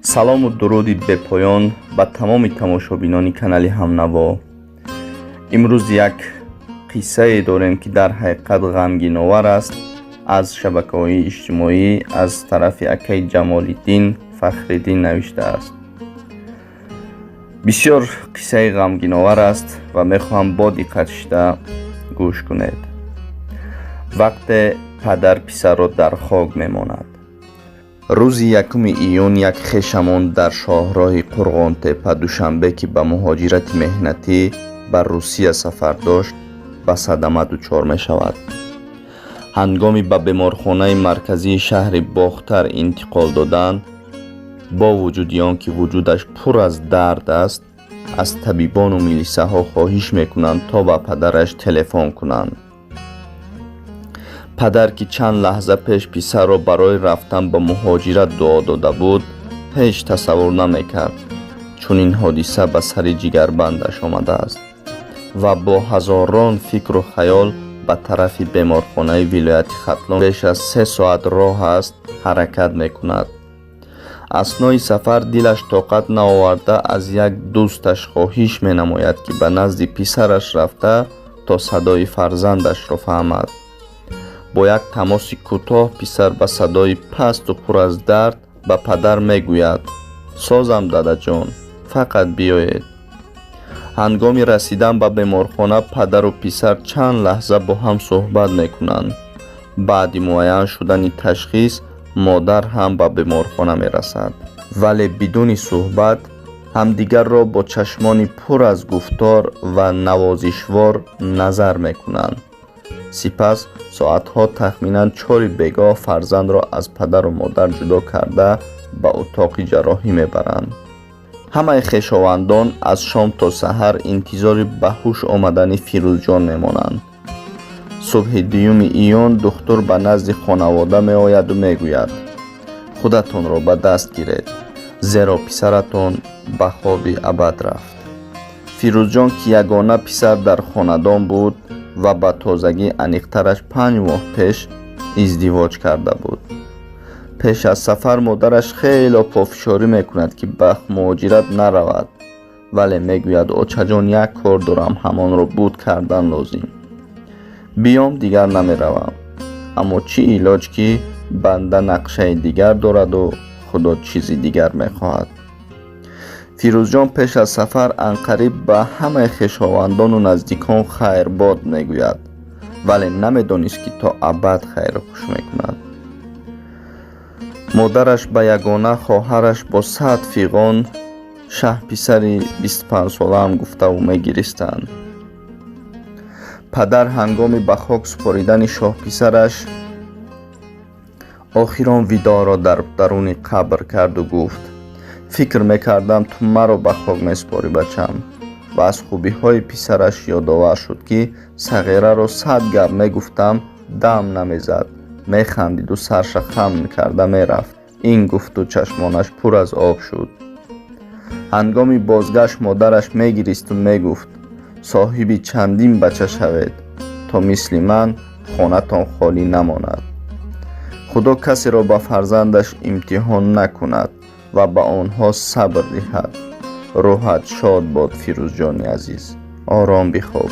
Салому дуруди бепоён ба тамоми тамошобинони канали Ҳамнаво. Имрӯз як қиссае дорем, ки дар ҳақиқат ғамгиновар аст. Аз шабакаҳои иҷтимоӣ аз тарафи акаи Ҷамолиддин Фахриддин навиштааст. Бисёр қиссаи ғамгиновар аст ва мехоҳам бо диққат шида гӯш кунед. Вақте падар писарро дар хок мемонад. Рӯзи 1 июн як хешамон дар шоҳроҳи Қурғонтепа Душанбе, ки ба муҳоҷирати меҳнатӣ ба Русия сафар дошт, ба садама дучор мешавад. Ҳангоми ба беморхонаи марказии шаҳри Бохтар интиқол додан, бо вуҷуди он ки вуҷудаш пур аз дард аст, аз табибону милисаҳо хоҳиш мекунанд, то ба падараш телефон кунанд. Падар, ки чанд лаҳза пеш писарро барои рафтан ба муҳоҷират дуо дода буд, ҳеҷ тасаввур намекард, чунин ҳодиса ба сари ҷигарбандаш омадааст ва бо ҳазорон фикру хаёл ба тарафи беморхонаи вилояти Хатлон, беш аз 3 соат роҳ аст, ҳаракат мекунад. Аснои сафар дилаш тоқат наоварда, аз як дӯсташ хоҳиш менамояд, ки ба назди писараш рафта, то садои фарзандашро фаҳмад. Бо як тамоси кӯтоҳ писар ба садои пасту пур аз дард ба падар мегӯяд: «Созам, дадаҷон, фақат биёед». Ҳангоми расидан ба беморхона падару писар чанд лаҳза бо ҳам суҳбат мекунанд. Баъди муайян шудани ташхис модар ҳам ба беморхона мерасад, вале бидуни суҳбат ҳамдигарро бо чашмони пур аз гуфтор ва навозишвор назар мекунанд. Сипас соатҳо тахминан 4-и бегоҳ фарзандро аз падару модар ҷудо карда, ба утоқи ҷарроҳӣ мебаранд. Ҳамаи хешовандон аз шом то саҳар интизори ба ҳуш омадани Фирӯзҷон мемонанд. Субҳи 2 июн духтур ба назди хонавода меояду мегӯяд: «Худатонро ба даст гиред, зеро писаратон ба хоби абад рафт». Фирӯзҷон, ки ягона писар дар хонадон буд ва ба тозагӣ, аниқтараш 5 моҳ пеш издивоҷ карда буд. Пеш аз сафар модараш хело пофишорӣ мекунад, ки ба муҳоҷират наравад, вале мегӯяд: «Очаҷон, як кор дорам, ҳамонро буд кардан лозим, биём, дигар намеравам». Аммо чӣ илоҷ, ки банда нақшаи дигар дораду Худо чизи дигар мехоҳад. Фирӯзҷон пеш аз сафар анқариб ба ҳамаи хешовандону наздикон хайрбод мегӯяд, вале намедонист, ки то абад хайру хуш мекунад. Модараш ба ягона хоҳараш бо сад фиғон «Шаҳписари 25-солаам» гуфтаву мегиристанд. Падар ҳангоми ба хок супоридани шоҳписараш охирон видоъро дар даруни қабр карду гуфт: «Фикр мекардам, ту маро ба хок месупорӣ, бачам». Ва аз хубиҳои писараш ёдовар шуд, ки сағираро сад гап мегуфтам, дам намезад, механдиду сарша хам карда мерафт. Ин гуфту чашмонаш пур аз об шуд. Ҳангоми бозгашт модараш мегиристу мегуфт: «Соҳиби чандин бача шавед, то мисли ман хонатон холӣ намонад. Худо касеро ба фарзандаш имтиҳон накунад ва ба онҳо сабр диҳад. Рӯҳат шод бод, Фирӯзҷони азиз, ором бихоб».